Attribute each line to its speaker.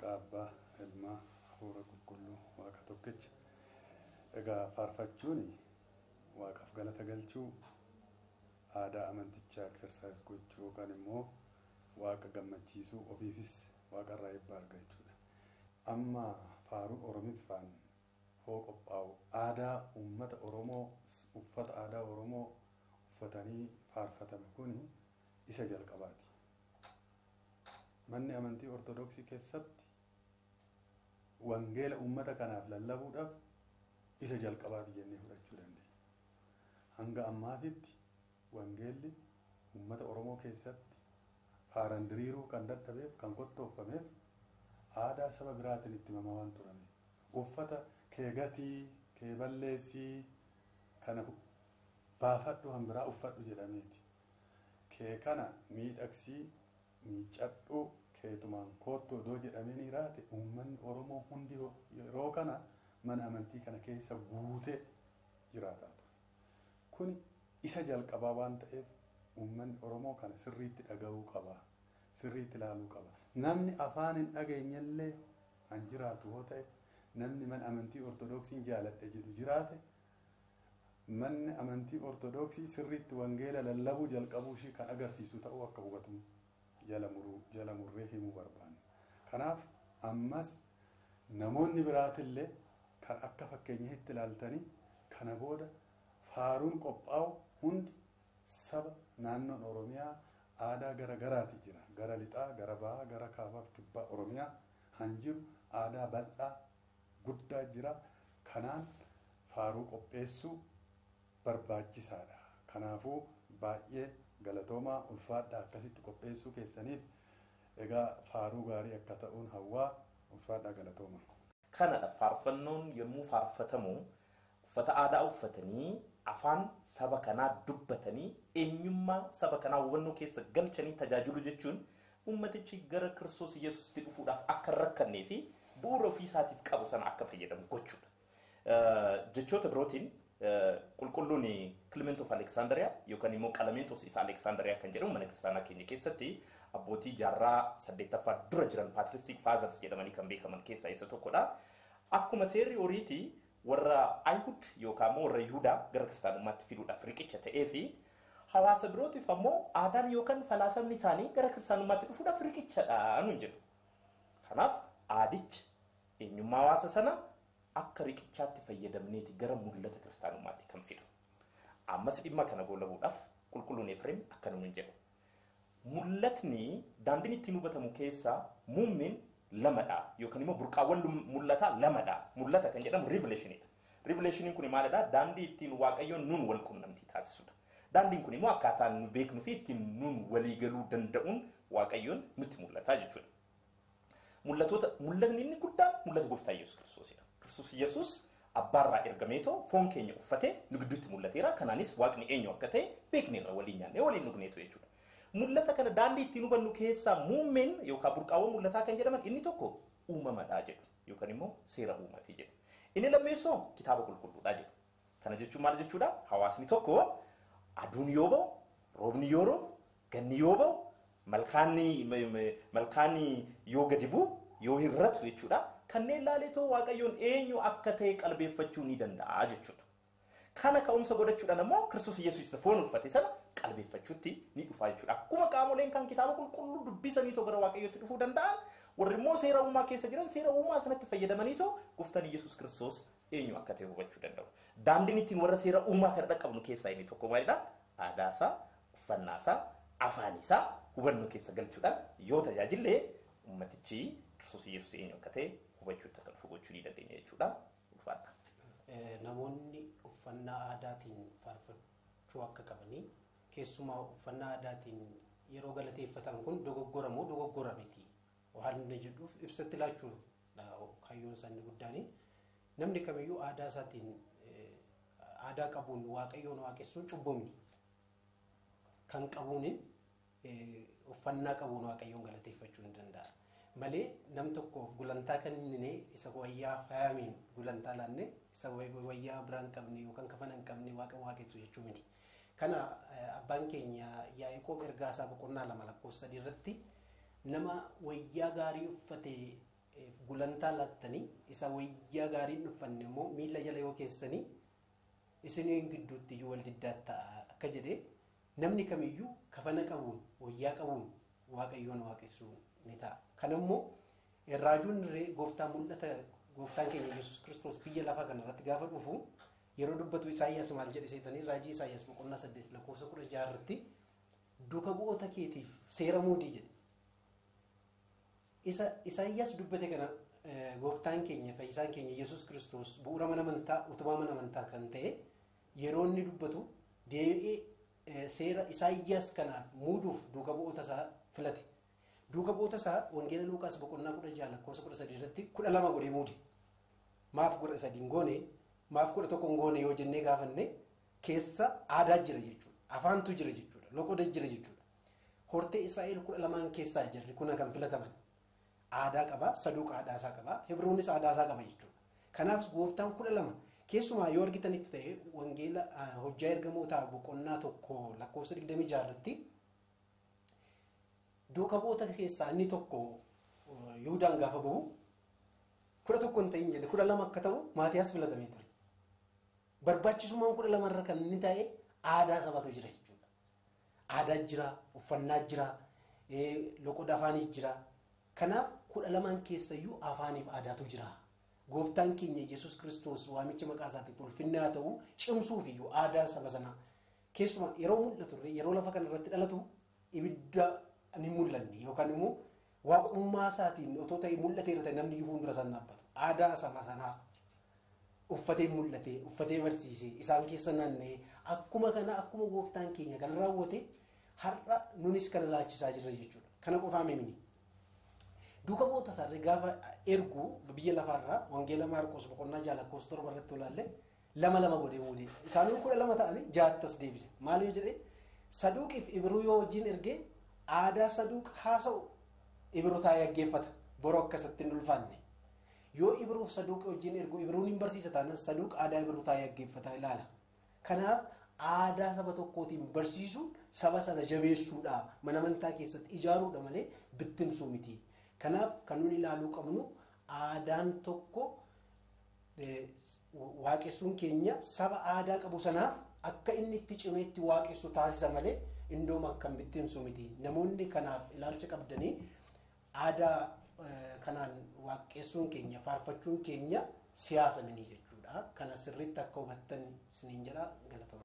Speaker 1: Maqaa Abbaa, Ilmaa, Hafuura Qulqulluu, Waaqa tokkicha. Egaa faarfachuun Waaqaaf galata galchuu, aadaa amantichaa exercise gochuu yookaan immoo Waaqa gammachiisuu, ofiifis Waaqarraa eebba argachuudha. Amma faaruu Oromiffaan hoo qophaa'u aadaa uummata Oromoo, uffata aadaa Oromoo uffatanii faarfatame kuni isa jalqabaati. Manni amantii Ortodoksii keessatti wangeela uummata kanaaf lallabuudhaaf isa jalqabaati jennee fudhachuu dandeenya. Hanga ammaatitti wangeelli uummata Oromoo keessatti faaran diriiruu kan dadhabeef, kan qottooffameef, aadaa saba biraatiin itti himamaa waan turameef. Uffata kee gatii, kee balleessii, kana baafadhu, han biraa uffadhu jedhameeti. Kee kana miidhagsii, miiccadhu, keetumaan koottu odoo jedhamee ni raate, uummanni Oromoo hundi yeroo kana mana amantii kana keessa guutee jiraataa ture. Kuni isa jalqabaa waan ta'eef uummanni Oromoo kana sirriitti dhaga'uu qaba. Sirriitti ilaaluu qaba. Namni afaan hin dhageenyellee an jiraatu yoo ta'e, namni mana amantii Ortodoksiin jaaladhe jedhu jiraate, manni amantii Ortodoksii sirriitti wangeela lallabuu jalqabuu ishii kan agarsiisu ta'uu akka hubatamu jala muruu jala murree himuu barbaanna. Kanaaf ammas namoonni biraatillee kan akka fakkeenyaatti ilaaltanii kana booda faaruun qophaa'u hundi saba naannoon Oromiyaa aadaa gara garaati jira. Gara lixaa, gara bahaa, gara kaabaaf kibbaa Oromiyaa han jiru aadaa bal'aa guddaa jira. Kanaan faaruu qopheessuu barbaachisaadha. Kanaafuu baay'ee galatoomaa, ulfaadhaa akkasitti qopheessuu keessaniif. Egaa faaruu gaarii akka ta'uun hawwaa, ulfaadhaa, galatoomaa.
Speaker 2: Kanadha, faarfannoon yommuu faarfatamu uffata aadaa uffatanii, afaan saba kanaa dubbatanii, eenyummaa saba kanaa hubannoo keessa galchanii tajaajilu jechuun ummatichi gara Kiristoos Yesuusitti dhufuudhaaf akka hin rakkannee fi bu'uura ofii isaatiif qabu sana akka fayyadamu gochuudha. Jechoota birootiin qulqulluun Clement of Alexandria yookaan immoo Qalamentos isa Alexandria kan jedhamu, mana kiristaanaa keenya keessatti abbootii jaarraa 8ffaa dura jiran, Patristic Fathers jedhamanii kan beekaman keessaa isa tokkodha. Akkuma seerri horiitii warra Ayihud yookaan immoo warra Yihudaa gara kiristaanummaatti fiduudhaaf riqicha ta'ee fi hawaasa birootiif ammoo aadaan yookaan falaasamni isaanii gara kiristaanummaatti dhufuudhaaf riqichadha nuun jedhu. Kanaaf aadichi eenyummaa hawaasa sana akka riqichaatti fayyadamneeti gara mul'ata kiristaanummaatti kan fidu. Ammas dhimma kana goolabuudhaaf qulqulluun Efreem akka nuun jedhu. Mul'atni daandiin ittiin hubatamu keessaa muummeen lamadha yookaan immoo burqaawwan mul'ataa lamadha. Mul'ata kan jedhamu revelationiidha. Revelationiin kun maalidha? Daandii ittiin Waaqayyoon nuun wal qunnamtii taasisudha. Daandiin kun immoo akkaataa nu beeknuu fi ittiin nuun walii galuu danda'uun Waaqayyoon nutti mul'ata jechuudha. Mul'atoota, mul'atni inni guddaan mul'ata gooftaa Yesuus Kiristoosidha. Kiristoos Yesuus abbaarraa ergameetoo foon keenya uffatee nu gidduutti mul'ateera. Kanaanis Waaqni eenyu akka ta'e beekneerra, waliin nyaannee waliin dhugneetu jechuudha. Mul'ata kana daandii ittiin hubannu keessaa muummeen yookaan burqaawwan mul'ataa kan jedhaman inni tokko uumamadha jedhu yookaan immoo seera uumatii jedhu. Inni lammeessoo kitaaba qulqulluudha jedhu. Kana jechuun maal jechuudha? Hawaasni tokko aduun yoo ba'u, roobni yoo roobu, ganni yoo ba'u, malkaanni yoo gadi bu'u, yoo hir'atu jechuudha. Kanneen laaleetoo Waaqayyoon eenyu akka ta'e qalbeeffachuu ni danda'a jechuudha. Kana ka'umsa godhachuudhaan ammoo Kiristoos Yesuus isa foon uffate sana qalbeeffachuutti ni dhufa jechuudha. Akkuma qaamoleen kan kitaaba qulqulluu dubbisaniitoo gara Waaqayyootti dhufuu danda'an, warri immoo seera uumaa keessa jiran seera uumaa sanatti fayyadamaniitoo gooftaan Yesuus Kiristoos eenyu akka ta'e hubachuu danda'u. Daandiin ittiin warra seera uumaa kana dhaqqabnu keessaa inni tokko maalidha? Aadaasaa, uffannaasaa, afaan isaa hubannoo keessa galchuudhaan yoo tajaajille ummatichi Kiristoos Yesuus eenyu akka ta'e hubachuutti akka dhufu gochuu ni dandeenya jechuudha. Ulfaadha.
Speaker 3: Namoonni uffannaa aadaatiin faarfachuu akka qabanii, keessumaa uffannaa aadaatiin yeroo galateeffatan kun dogoggora moo dogoggora miti waan inni jedhuuf ibsatti laachuu kaayyoon isaanii guddaani. Namni kamiyyuu aadaa isaatiin, aadaa qabuun Waaqayyoon waaqessuun cubbumni kan qabuun, uffannaa qabuun Waaqayyoon galateeffachuu ni danda'a. Malee nam tokkoof gulantaa kennine, isa wayyaa faayameen gulantaa laanne, isa wayyaa biraan qabne yookaan kafana hin qabne Waaqa waaqessu jechuu miti. Kana abbaan keenya Yaa'ikoob ergaa isaa boqonnaa 2 lakkoofsa 3 irratti nama wayyaa gaarii uffate gulantaa laattanii isa wayyaa gaariin uffanne immoo miila jala yoo keessanii isiniin gidduutti iyyuu wal diddaa ta'a akka jedhee namni kamiyyuu kafana qabuun wayyaa qabuun waaqayyoon waaqessuu ni ta'a. Kanammoo raajuun irree gooftaa mul'ata gooftaan keenya Yesuus Kiristoos biyya lafaa kanarratti gaafa dhufu yeroo dubbatu Isaayyaas maal jedhe seetanii raajii Isaayyaas boqonnaa 8 lakkoofsa 16 irratti duuka bu'oota keetiif seera muudii jedhe. Isa Isaayyaas dubbate kana gooftaan keenya fayyisaan keenya Yesuus Kiristoos bu'uura mana amantaa utubaa mana amantaa kan ta'e yeroo inni dubbatu deebi'ee seera Isaayyaas kanaaf muuduuf duuka bu'oota isaa filate. Duuka bu'oota isaa Wangeela Luuqaas boqonnaa 16 lakkoofsa 13 irratti 12 godhee muude. Maaf 13 hin goone maaf 11 hin goone yoo jennee gaafanne keessa aadaa jira jechuudha. Afaantu jira jechuudha. Loqoda jira jechuudha. Hortee Israa'el 12 keessaa jirri kuna kan filataman. Aadaa qaba, saduuqa aadaa isaa qaba, Hibruunis aadaa isaa qaba jechuudha. Kanaaf gooftaan 12 keessumaa yoo argitanitti ta'e wangeela hojjaa ergamootaa boqonnaa 1 lakkoofsa 26 irratti duuka bu'oota keessaa inni tokko Yihuudaan gaafa bahu 11 hin ta'in jedhe 12 akka ta'u Maatiyaas filatamee ture. Barbaachisummaan 12 irra kan inni ta'e aadaa sabatu jira jechuudha. Aadaa jira, uffannaa jira, loqoda afaanii jira. Kanaaf 12 keessayyuu afaaniif aadaatu jira. Gooftaan keenya Yesuus Kiristoos waamicha maqaa isaatiif ulfinni haa ta'u cimsuuf iyyuu aadaa saba sanaa. Keessumaa yeroo mul'atu yeroo lafa kanarratti dhalatu ibidda ni mul'anne yookaan immoo waaqummaa isaatiin otoo ta'e mul'ateera ta'e namni iyyuu fuuldura isaan dhaabbatu. Aadaa saba sanaa uffatee mul'ate, uffatee barsiise, isaan keessa naanna'ee akkuma kana akkuma gooftaan keenya kan raawwate har'a nunis kana laachisaa jirra jechuudha. Kana qofaa miti. Duuka bu'oota isaarra gaafa ergu biyya lafaarraa Wangeela Maarqos boqonnaa 6 lakkoofsa 7 irratti ilaalle 2-2 godhee muudee. Isaanuu 12 ta'anii 6 deebise. Maal yoo jedhee Saduuqiif Ibruu yoo wajjin ergee aadaa Saduuq haasa'u Ibruu taa'ee dhaggeeffata. Boroo akkasatti hin ulfaanne. Yoo Ibruuf Saduuq wajjin ergu Ibruun hin barsiisa taanaan Saduuq aadaa Ibruu taa'ee dhaggeeffata ilaala. Kanaaf aadaa saba tokkootiin barsiisuun saba sana jabeessuudha. Mana amantaa keessatti ijaaruudha malee bittimsuu miti. Kanaaf kan nuyi ilaaluu qabnu aadaan tokko waaqessuun keenya saba aadaa qabu sanaaf akka inni itti cimeetti waaqessu taasisa malee indooma akkam bittimsu miti. Namoonni kanaaf ilaalcha qabdanii aadaa kanaan waaqessuun keenya faarfachuun keenya siyaasa miti jechuudha. Kana sirriitti akka hubattan isiniin jedha galatoomaa.